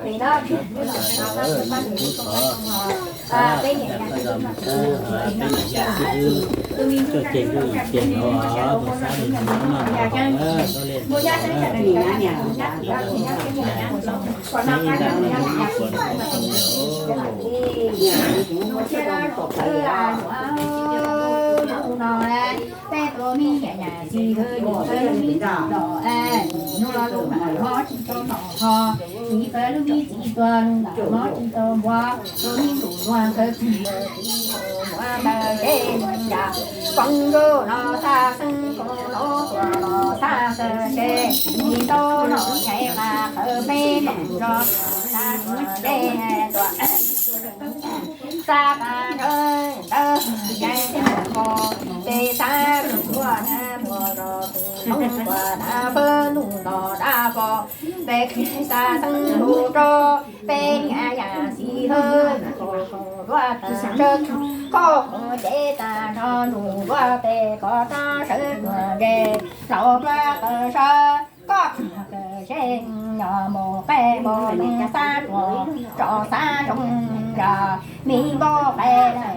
Tus tub thov, peb niam yog tus tub, tuaj ceg ntuj yim ceg hauv, tus xab li noj noj hauv, txhob li noj, ib nrab ib nrab ib nrab, ib nrab ib nrab, peb tus me niam yam txiv tus yus peb lub me txiv los, nub no lub mob tsis tau noj ho, txiv peb lub me txiv tua lub mob tsis tau npua, tus me ntxhais luag ntawd txiv tua ntawd zeb yam, poob ntuj los xa xeeb, poob los tuaj los xa xeeb, tsis tau los nyeem qhov qhawv peb noj zog, xa tuaj zeb tuaj. Xa tas nrho ntawd yeej thiaj muaj qhov, peb xa tus tuaj na muaj zog tus ntoo tuaj na fab ntuj nto dab qhov, peb kiag xa xeeb hlub rau peb niam yam txiv hwb, koj duab tas ntsawg, koj qhov cev tas nrho nus duab peb koj rov sawv tuaj ze, laus duab qawm sawv. Koj tuag kawg zeb nyob mus qe mus nees xab tuag tso xab zoo yam, me nkauj qe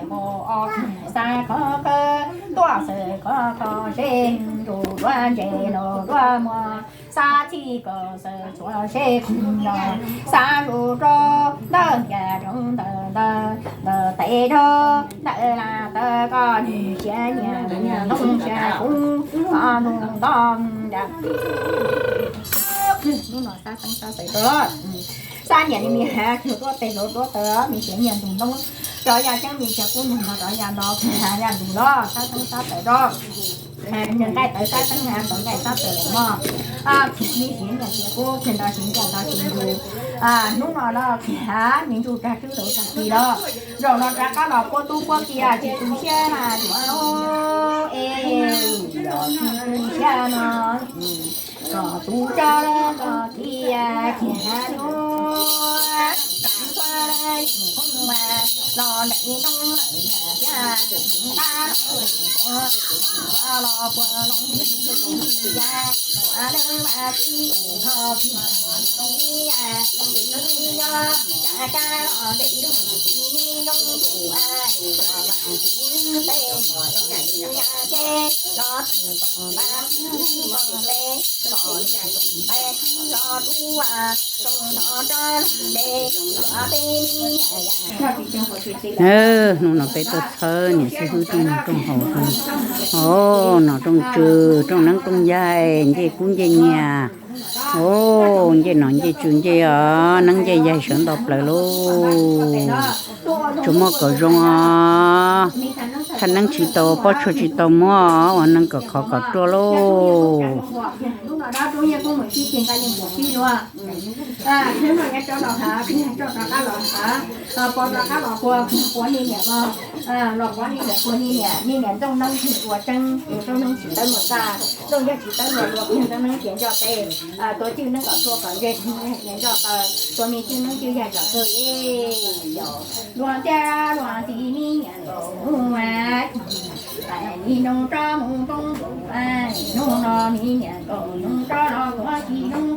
mus ob xab khov kawg tuaj xwb koj kho zeb ntsuj duab ntse los duab muag xab txhij koj xwb txhua zeb yog xab zus rau ntawm yam roob ntawm ntawm ntawm tes rau ntawm las tawm koj nws sia nyiam ntoo sia kub koj ntoo ntoo yam. Hnub no xab xeeb xab xeeb rau, xab nyiam li me has hlua duab tes hlua duab taw me sia nyiam ntoo ntoo, rov yam ceeb me sia kub ntoo nto rov yam nto has yam ntoo los xab xeeb xab xeeb rau. Nws nqaij tawv xab xeeb has tau nqaij xab xeeb lawm mog. Me sia nyiam sia kub nto sia nyiam nto sia ntoo. Hnub no los has me ntsuj rag twb laus tag kis los, zaum no rov qab los puab tub puab kiv tsis tu siab na yuav es, yog tsis tu siab no kom tus tso los kiag kiag lub, los ntev noo lawm nyiam thiab tus qab los los puag loo ya, ua lawv mas tsis tus ho tsis tsis yog, cas kab los ntev noo tsis nyob tus, tuaj vam tsis tej, ces los tsis kom npaj tsis kom ntev, kom ntev los rub, zoo no rov de, yuav peb Hnub no peb tuaj txhawb niam xib hwb rooj mloog rooj haus, o, nom rooj tswv rooj neeb rooj yaig, ncej kub ncej nyiaj, o, ncej nom ncej tswv ncej os, neeb ncej yaig sawv ntau plaws lauj. Tsuas muaj kom zoo os, thaj neeb tsis tau pob tshuaj tsis tau muab, ua neeg kom khov kom ruaj lauj. Hnub no rov qab los hav, pog rov qab los hav, pog rov qab los quav, quav me niam los, los quav me niam, quav me niam, me niam ntxooj neeb tsis ua tseeb, tus ntxooj neeb tsis tawb luag txaj, ntxooj yog tsis tawb luag luag, tus ntxooj neeb tias nco tes, tuav cwj neeb kom txhua kom ze, tias nco taw, tuav me cwj neeb cwj yaig kom txhua, yog luag ntiab luag ntxhi me niam nkaus mus, tais me nroo rov mus poob tus, hnub no me niam nkaus nroo rov los quav tsis zoo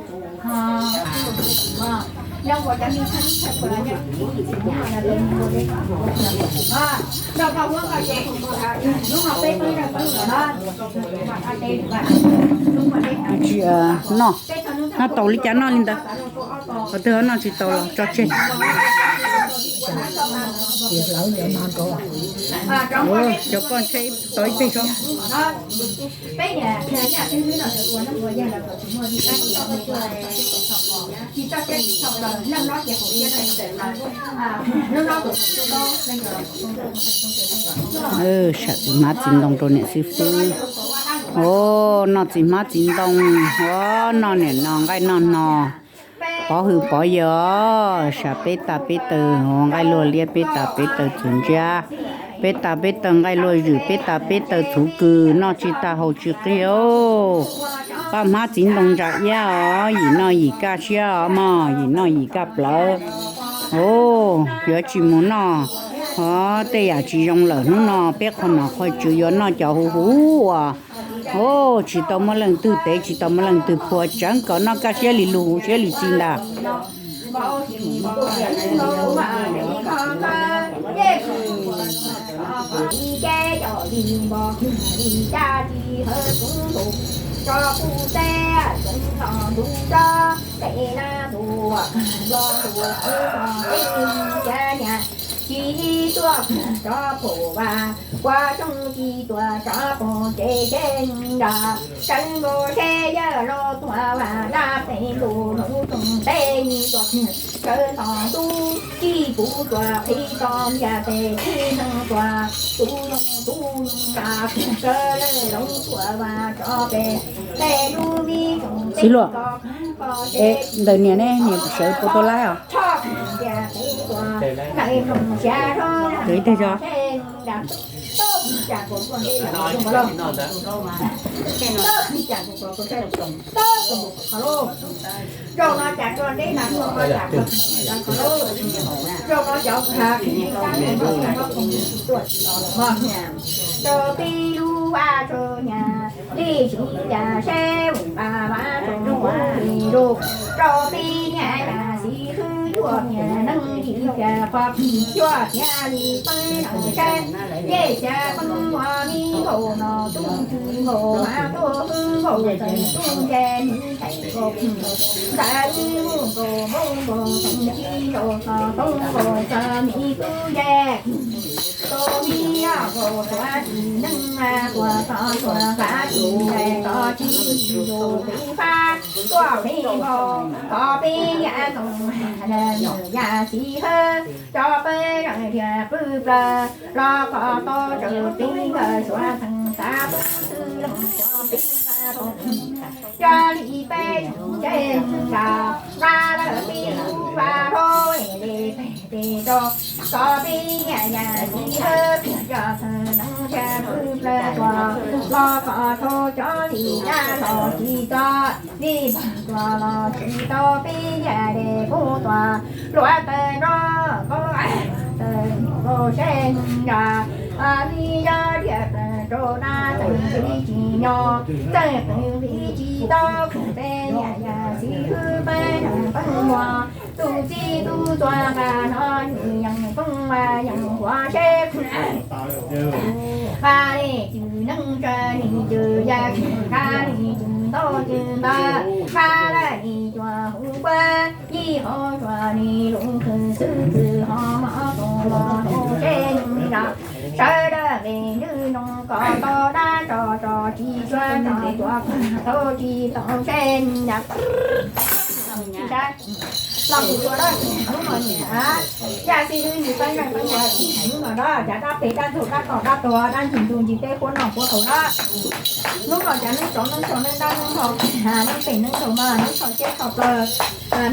tus ho. Tsis noj, noj tau li cas noj li ntawd. Qhov twg ho noj tsis tau los tso tseg. Cov poj ntshe tau ib teg so. Sam txiv hmab txiv ntoo rau niam xib fwb. O, noj txiv hmab txiv ntoo, o, noj niam no nqaij noj no. Pov hwm pov yawg os, sam peb tas peb taw, nqaij luaj liab peb tas peb taw txhuv ntsiab, peb tas peb taw nqaij luaj zwm, peb tas peb taw txhuv kws, noj tsis tag haus tsis qig. Paj hmab txiv ntoo ntsa iab os, yim noj yim kaj siab os mog, yim noj yim kaj plawv. O, yuav tsis mus noj, o, tej yam tsis zoo lawm. Hnub no peb qhov nom qhov tswv yuav noj cov huv huv uas, o, tsis tau muaj leej twg tev, tsis tau muaj leej twg phua, tseev kom noj kaj siab li lug huv siab li txi ntag. Npau si npau, npau mas npau kho kho, yej kuv npau kho kho, ib keb cov li npau, li caj li hawv kuv npau, tso kuv teb txeev txog ntuj tso, pem lab ntuj npau ntuj xwb txog peb xya niam, tsis tuaj tso pum vas, kua xyoob tsis tuaj tso pum tsev seb nrog, sawv nkaus seb yawg los tuaj vas dab pem ntuj nus tsoom peb tuaj sawv txog ntuj tsis kuv tuaj qhib txoj ntiag pem tsis neeg tuaj tus zoo tus nra sawv lawm loo tuaj vas tso pem peb lub vib tsoom peb Xib Luaj, ko ko e, seb ntawm niam ne, niam sawv puas tau laib os? Txhob ntiag peb tuaj nai mloog xya rau Kawg ib teg tso. Seb nra Toj cas kuv tuaj nte los tuaj los, toj cas kuv tuaj tuaj txog los, zaum no cas tuaj nte na tuaj no cas tuaj txog los, zaum no cov khav kis li kab tuaj tsis los los mog. Rau peb lub vaj rau nyab li tsis cas seb ua nqa vaj rau nqus li lus, rau peb niam yam xib hwb yuav tias neeg li cas qhov cuag thiaj li peb los seb, yej xya peb ua mi nkaus no tub ntswg nkaus mas tuaj hwb nkaus txawm tub nce mi tais nkaus, ntxawm ib mus nkaus npaum nkaus teem ci nkaus txog toob nkaus txog mi tub nce, tau mi yog nkaus tuav tsis neeg mas tuav txog tuav nqa tsis nce txog tsis zus peb fab tuaj peb npau, thov peb niam txoov yam xib hwb cov peb zeej thiaj pw plaws los kom tau tsawv peb nkawd suav theej xav peb xwb los kom peb nqa tau cov li peb tsev nqa, nqa lawm peb lub vaj rau es le peb peb rau, kom peb niam yam xib hwb cov txawv neeg thiaj pw plaws tuaj los kom tau cov li dab los tsis txog li pag tuaj los tsis tau peb niam de kuv tuaj luav taws nrog nkaus taws nkaus seb nrog, li yog diam taws rau dab txawm nqis tsis nyo, txawm nqis tsis tau, peb niam yam xib hwb peb peb muag tus txij tus txuas nqa no yeej koob yeej huam seb nqa li cwm neej tsa li cwm yaj, nqa li cwm ntaub cwm ntawv, nqa li cuag hu kuab yij hauv tsuas li lub khw xwb txwm ho mov tau los rau seb nrog sawv daws nqe nws noo kom tau dab tso tso tsis tshua tso tuav tau tsis tau seb nrog los kuv tuav dab hnub no niam, yaj xib hwb nws pab nqaij pab nqaij hnub no dab cas dab pem dab ntug dab tom dab tuag dab ncig ntug ncig teb huab noj huab haus dab. Hnub no cas neeb tsov neeb tsho neeb dab neeb nrog, neeb pem neeb nrog mas neeb tsho siab tsho plaws,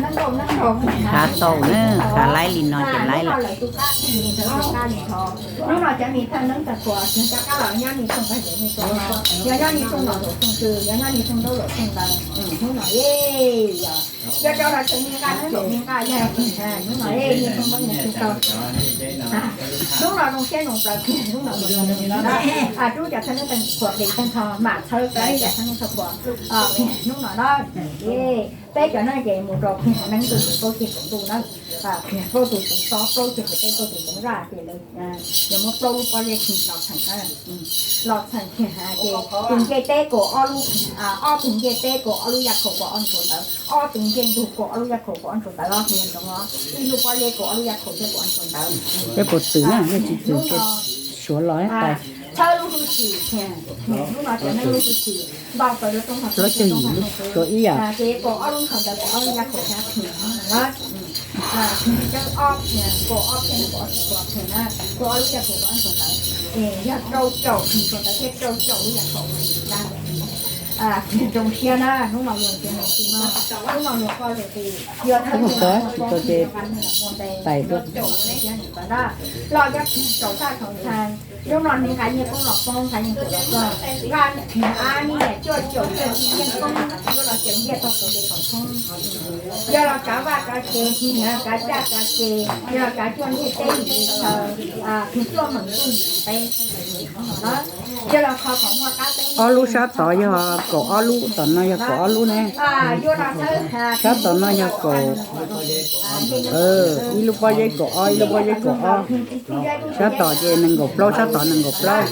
neeb nrau neeb nrog, hav tau na, hav laib li no ces laib lawm. Hnub no lawv tus qab li ntawd tus qab li ntawd, hnub no cov me thawj neeb tag khuas tsis cov qab los nyob li tsoom pab yawm li tsoom, yog nyob li tsoom nom tsoom tswv, yog nyob li tsoom ntaub tsoom ntawv, hnub no yej yog cov los tseem me nqa neeb tsoom me nqa yog hnub no yej tsoom pab yawm li tsoom, hnub no zoo siab zoo plaws, hnub no rub cov thawj neeb tag khuas pem tag nrho mam txhawb cov thawj neeb tag khuas hnub no na. Peb cov neeg ces mus rau pliag neeb tus paub ceg kaum ntuj na, pliag plaub tus txoov xob plaub ceg kaum peb plaub tus txoov zaj ces lawv yuav muab plaub lub pob zeb los txheem, los txheem ces tus ncej teb kaus ob lub, ob tug ncej teb kaus ob lub yaj khaum kaus ob ntsuag ntawd, ob tug ncej ntug kaus ob lub yaj khaum kaus ob ntsuag ntawd los mus ntsoov os, ib lub pob zeb kaus ob lub yaj khaum thiab kaus ob ntsuag ntawd. Peb puas txwm na, yog tsis txwm ces suav los tais. Txhawb lub hwj chim, hnub no cov neeg lub hwj chim npau taws rau rooj plaub caug yim lub suav ib yam. Ces kaus ob lub ntsuag ntawd kaus ob lub yaj khaum thiab pliag no na, kaus ob, kaus ob thiab kaus ob tug kaus pliag na, kaus ob lub yaj khaum kaus ob ntsuag ntawd, es yog rau caum ntsuag ntawd thiab rau caum lub yaj khaum na. Zoo siab na, hnub no luag ntxhi mus ti no, hnub no luag koj luag ti, yog thawj mus mus tes tais rau caum siab ntawd na, los cov tsaus tag tsaus ntshai. Hnub no nws nqa nyiaj poob los poob, nqa nyiaj kuam los kuam, nqa av nyiaj cuaj caum cuaj ci nyiaj poob, yuav los cev nyiaj tau kaum tes kaum thoob. Yog los kav vaj kav tsev, yog los kav caj kav ces, yog los kav cuaj ntiaj teb yim li chaw, cuaj meem ntuj yim teb no na. Ob lub sab tod yog kaum ob lub, tom no yog kaum ob lub ne. Sab tom no yog kaum, ib lub pob zeb kaum ob, ib lub pob zeb kaum ob. Sab tom ces nees nkaum plaub, sab tod nees nkaum plaub.